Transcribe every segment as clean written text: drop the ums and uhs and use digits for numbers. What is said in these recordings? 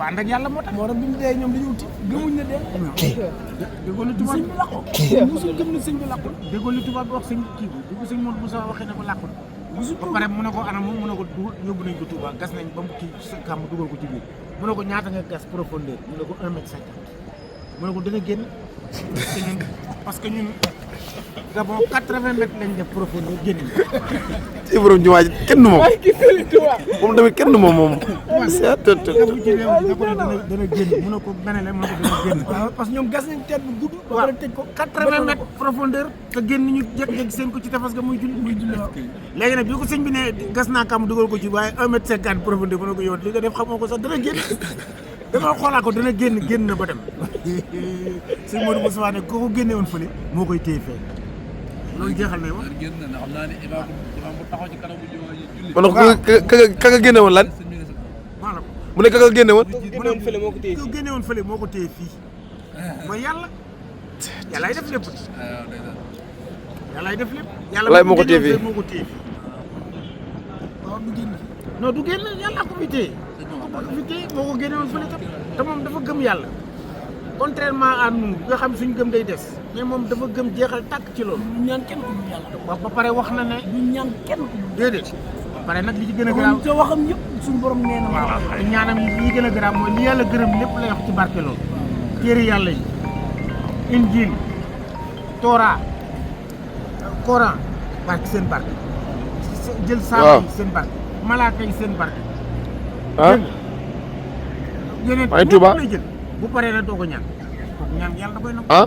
dafa ànd ak yàlla moo tax. moo tax bi mu dee ñoom dañu wuti gëmuñ ne dee. déggoo li tubaab sëñ bi làqu. musul gëm ne sëñ bi làqu. déggoo li tubaab bi wax sëñ kii bi ko sëñ Modou Moussa waxee ne ko làqu. musul ba pare mu ne ko anam mu ne ko yóbbu nañ ko Touba gas nañ ba mu kii sa kàmm dugal ko ci biir mu ne ko ñaata nga gas profondeur mu ne ko 1,50 m mu ne ko dina génn parce que ñun Gabon 80 mètres lañ def profondeur génn. ci borom jumaa ji kenn du moom. moom tamit kenn du moom moom. c'est tout. bu ci réew mi dana génn mu ne ko beneen la mu ne ko dana génn. parce que ñoom gas nañ teen bu gudd. ba pare tëj ko 80 mètres profondeur te génn ñu jékki-jékki seen ko ci tefes ga muy julli léegi nag bi ko sëñ bi ne gas naa kam dugal ko ci waaye 1,50 m profondeur mu ne ko yow li nga def xamoo ko sax dana génn dama xoolaat ko dana génn na ba dem sëñ Modou Moussa ne ko génne woon fële moo koy téye fee loolu jeexal nañ wax. génn na xam naa ne imaam bu taxaw ci kanamu jumaa ji julli. kon ka nga génne woon lan. maanaam mu ne ka nga génne woon. ko génne woon fële moo ko téye fii mooy yàlla yàllaay def lépp. yàllaay def lépp. yàlla moo ko téye fii moo ko téye fii. waaw du génn. non du génn yàlla ko fi téye. moo ko génne woon fële tam te moom dafa gëm yàlla contrairement à nous nga xam suñ gëm day des mais moom dafa gëm jeexal tàkk ci loolu. du ñaan kenn ku dul yàlla. ba pare wax na ne. du ñaan kenn ku dul déedéet. ba pare nag li ci gën a garaaw te waxam yëpp suñu borom nee na. waaw te ñaanam yi gën a garaaw mooy li yàlla gërëm lépp lay wax ci barke loolu. téere yàlla yi injil Torah Coran barke seen barke. jël saaba yi seen barke. malaaka yi seen barke. ah yeneen ay Touba lay jël bu paree na doo ko ñaan kooku ñaan yàlla da koy nangu. ah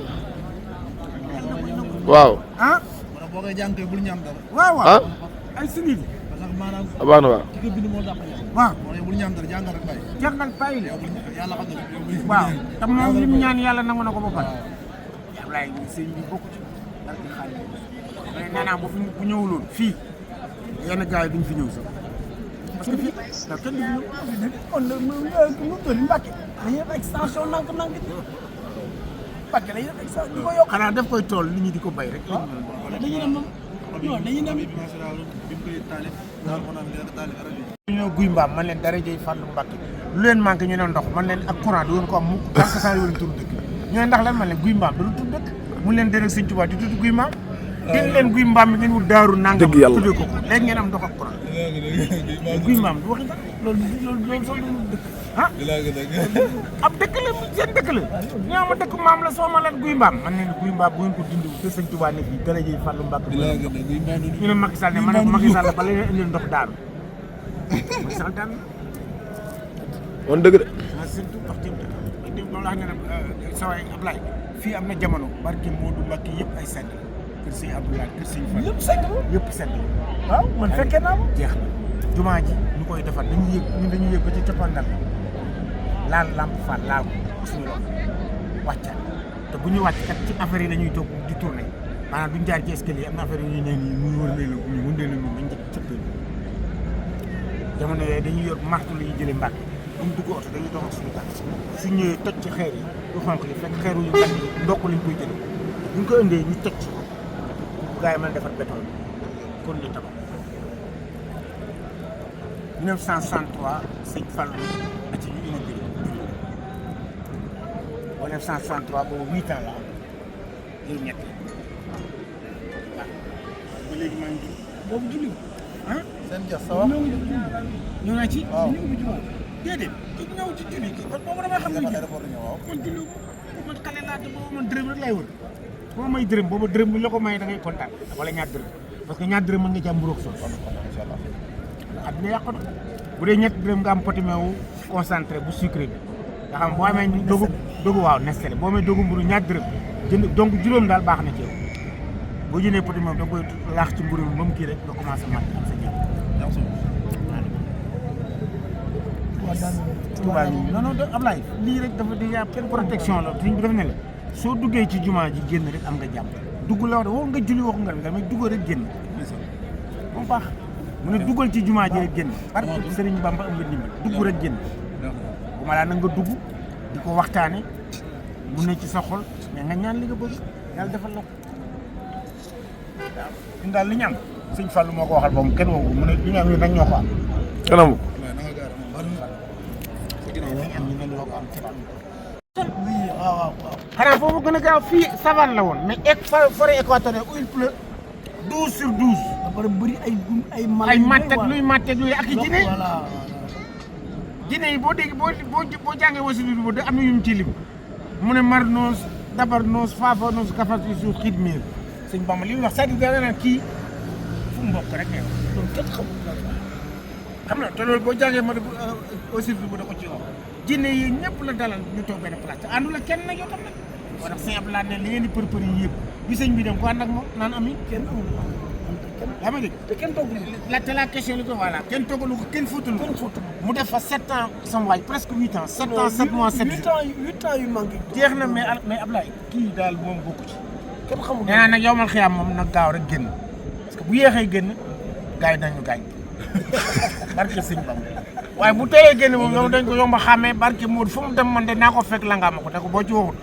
waaw. ah wala boo koy jàng bul ñaan dara. waaw ah ay sinit yi. parce que maanaam. baax na waaw. ki nga bind moo dàq ñaan. waaw moo ne bul ñaan dara jàngal rek bàyyi. jàngal bàyyi la. yàlla xam na waaw te moom li mu ñaan yàlla nangu na ko ba pare. Ablaye sëñ bi bokku ci dara di xaar mais nee naa bu ñëwuloon fii yenn gars yi duñ fi ñëw sax parce que fii ndax kenn du fi ñëw. kon mu toll Mbacke dañuy def extension nank Mbacke dañuy def extension di ko yokk. xanaa daf koy tool nit ñi di ko bay rek. dañuy dem non dañuy dem. bi mu koy taalif daal ko naan leen taalif arab yi. ñu ñëw Guy Mbaam man leen dara jëy Fallou Mbacke lu leen manqué ñu ne ndox man leen ak courant du woon ko am mu parce que saa yu tur dëkk ñu ne ndax lan man leen Guy Mbaam du tur dëkk mu leen déreg Sëñ Tuubaa di tudd Guy Mbaam den leen Guy Mbaam mi ngeen wut daaru nangam dëgg yàlla tuddee ko léegi ngeen am ndox ak courant Guy Mbaam du waxi loolu sax du dëkk ah ab dëkk la seen dëkk la ñoo ma dëkk maam la soo ma leen Guy Mbaam man leen Guy Mbaam bu ngeen ko dindi te Sëñ Tuubaa ne fii dara jëy Fallou Mbacke ñu ne Macky Sall ne ma ne Macky Sall ba leen indil ndox daaru Macky Sall daan woon dëgg de. ah surtout ndox jëm loolu wax nga ne sa waay Ablaye fii am na jamono barke Modou Mbacke yëpp ay sedd kër Sëñ Abdoulaye kër Sëñ Fall lépp sedd yëpp sedd waaw man fekkee naa ko. jeex na jumaa ji ñu koy defar dañuy yëg ñun dañuy yëg ba ci coppandal laal lamp Fall laal ko suñu loxo wàccaat te bu ñu wàcc kat ci affaire yi la ñuy toog di tourné maanaam duñ jaar ci escalier am na affaire yu ñuy nee nii muy wër leen ñu wëndeel leen ñu njëkk cëppal jamono yooyu dañuy yor martu la ñuy jëlee Mbàkke bu ñu dugg oto dañuy dox ak suñu tànk su ñëwee toj ci xeer yi yu xonk yi fekk xeeru yu gan yi ndokk lañ koy jëlee bu ñu ko indee ñu toj ci bu gars yi mën a defar béton kon ñu tabax 1963 sëñ Fallou a ci ñu inauguré ba 1963 boobu 8 ans la am yooyu ñett waaw ba léegi maa ngi boobu julli ah seen jas sa wax. ñëw na ci waaw déedéet ki ñëw ci julli ki kon boobu damay xam ne aéroport ñëw waaw. man julli ko man xale laa te boobu man dërëm rek lay wër boo may dërëm boobu dërëm bu la ko may da ngay kontaan wala ñaar dërëm parce que ñaar dërëm mën nga ci am mburoog soos incha allah. adduna yàqu na bu dee ñett dërëm nga am potimé wu concentré bu sucré bi nga xam boo amee dogu waaw Nestlé boo amee dogu mburu ñaar dërëm jënd donc juróom daal baax na ci yow boo jëndee potimé da nga koy laax ci mburu bi ba mu kii rek nga commencé màtt am sa jàmm. Touba ñu non non Ablaye lii rek dafa di kenn protection la sëñ bi dafa ne la soo duggee ci jumaa ji génn rek am nga jàmm dugg la wax de woo nga julli waxu nga mais dugg rek génn moom baax mu ne duggal ci jumaa ji rek génn parce que Sëriñ Bamba am nga ndimbal dugg rek génn bu ma laa na nga dugg di ko waxtaane mu ne ci sa xol mais nga ñaan li nga bëgg yàlla defal la ko waaw ñun daal li ñu am sëñ Fallou moo ko waxal boobu kenn woo ko mu ne li ñu am yi nag ñoo ko am kanam. dañuy am ñu ne loo ko am ci oui waaw waaw waaw. xanaa foofu gën a gaaw fii savane la woon mais forêt équatoriale où il pleut 12 sur 12. ba pare bëri ay ay mattet luy mattet luy ak i jinne voilà. jinne yi boo dégg boo jàngee wasi lu ba am na yu mu ci lim mu ne marnoos dabarnoos faafanoos kafasi suuf xidmiir sëñ Bamba li mu wax c'est-à-dire da nga naan kii fu mu bokk rek yow loolu kenn xamul xam na te loolu boo jàngee ma aussi lu da ko ci wax jinne yi ñëpp la dalal ñu toog benn place te àndu la kenn nag yow tam nag moo tax sëñ Abdoulaye ne li ngeen di përpër yi yëpp bi sëñ bi dem ko ànd ak moom naan ami kenn amul yaa ma dégg te kenn toogul la question li ko voilà kenn toogalu ko kenn fóotalu ko mu def fa 7 ans sama waay presque 8 ans 7 ans 7 mois 7 jours 8 ans yu manqué jeex na mais Ablaye kii daal moom bokku ci kenn xamul nee naa nag yow mal xiyaam moom nag gaaw rek génn parce que bu yéexee génn gars yi dañu gaañ barke sëñ Bamba waaye bu teelee génn moom yow dañ ko yomb a xàmmee barke Modou fu mu dem man de naa ko fekk la nga ma ko te ko boo ci waxul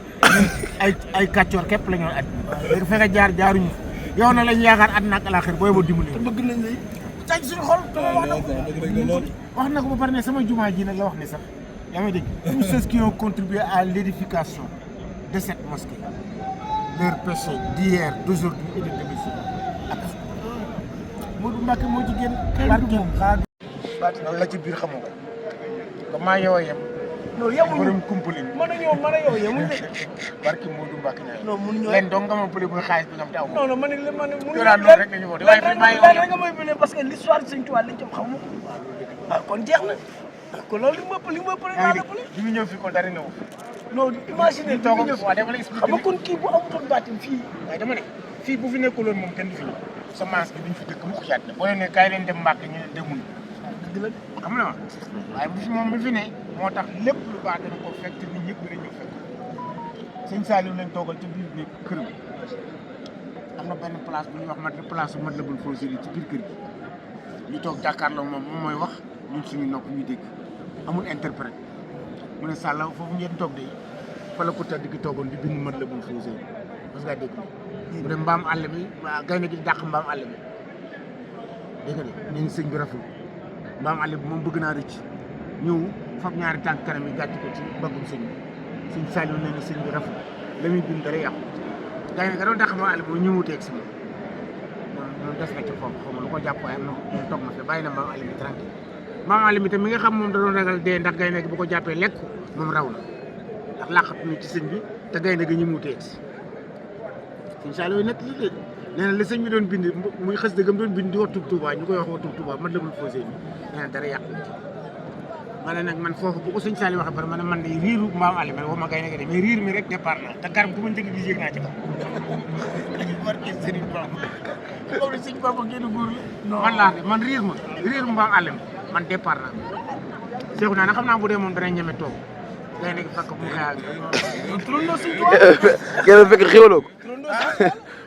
ay kàccoor képp la ñu woon àddina léegi fekk jaaruñu yow na lañu yaakaar àddina ak alaxir booy ba dimbali bëgg nañ lay caaj suñu xol te wax na ko ba pare ne sama jumaa ji nag la wax ne sax yaa ngi dégg tous ceux qui ont contribué à l'édification de cette mosquée leur péché d'hier d'aujourd'hui et de demain ak Modou Mbacke moo ci génn barke baati noonu la ci biir xamoo ko maa yow a yem non yemuñu borom kumpali mën a yow yemuñu de barke Modou Mbacke ñaar non mun ñoo leen dong nga ma pële bu xaalis bi nga am te aw non non man mun yoraan loolu rek la ñu woote waaye fi maa yow a yem nga may bële parce que l'histoire Sëñ Tuubaa lañ jëm xamu waaw kon jeex na kon loolu li ma pële naa la pële bi mu ñëw fii kon dara ñëw non imagine toog waaw dama la expliqué xam nga kon kii bu amutoon baatin fii waaye dama ne fii bu fi nekkuloon moom kenn du fi ñëw sa maas bi duñ fi dëkk mu ko caat boo leen ne kaay leen dem Mbàkke ñu ne demul dëgg la xam nga ma waaye bu fi moom mi fi ne moo tax lépp lu baax dana ko fekk te nit ñëpp dina ñëw fekk sëñ Saliou lañ toogal ci biir bi këram am na benn place bu ñuy wax place bu Matlaboul Fawzeyni ci biir kër gi ñu toog jàkkaarloo moom mooy wax ñun suñu nopp ñuy dégg amul interprète mu ne Sall foofu ngeen toog de fa la ko tëdd gi toogoon di bind Matlaboul Fawzeyni parce que dégg mu ne mbaam àll mi waa gaynde gi dàq mbaam àll mi dégg nga de ñu ngi sëñ bi rafetlu mbaam àll bi moom bëgg naa rëcc ñëw fab ñaari tànk kanam yi gàcc ko ci baggum sëñ bi sëñ Saliou nee na sëñ bi rafetlu la muy bind dara yàqu gaynde ga doon dàq mbaam àll bi moom ñëwuteeg si moom moom des na ci foofu xaw ma lu ko jàpp waaye moom toog na fi bàyyi na mbaam àll bi tranquille mbaam àll bi tam mi nga xam moom da doon ragal dee ndax gaynde gi bu ko jàppee lekk moom raw na ndax làqatu ñu ci sëñ bi te gaynde gi ñëwuteeg si sëñ Saliou nekk li dee nee na li sëñ bi doon bind muy xës dëggam doon bind di wax tub Touba ñu koy wax tub Touba Matlaboul Fawzeyni nee na dara yàqu ma ne nag man foofu bu ko sëñ Saliou waxee pare ma ne man de riiru mbaam àll ma waxuma gaynde gi de mais riir mi rek départ na te garab gu ma njëkk di yéeg naa ci kaw barke sëriñ Bamba boobu sëñ Bamba génn góor la man laa de man riir mbaam àll mi man départ naa seexu naa ne xam naa bu dee moom dana ñeme toog gaynde gi fakk mu xeyaat turandoo sëñ Tuubaa gerte fekk xéwaloo ko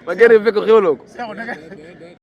ma gerte fekk xéwaloo ko seexu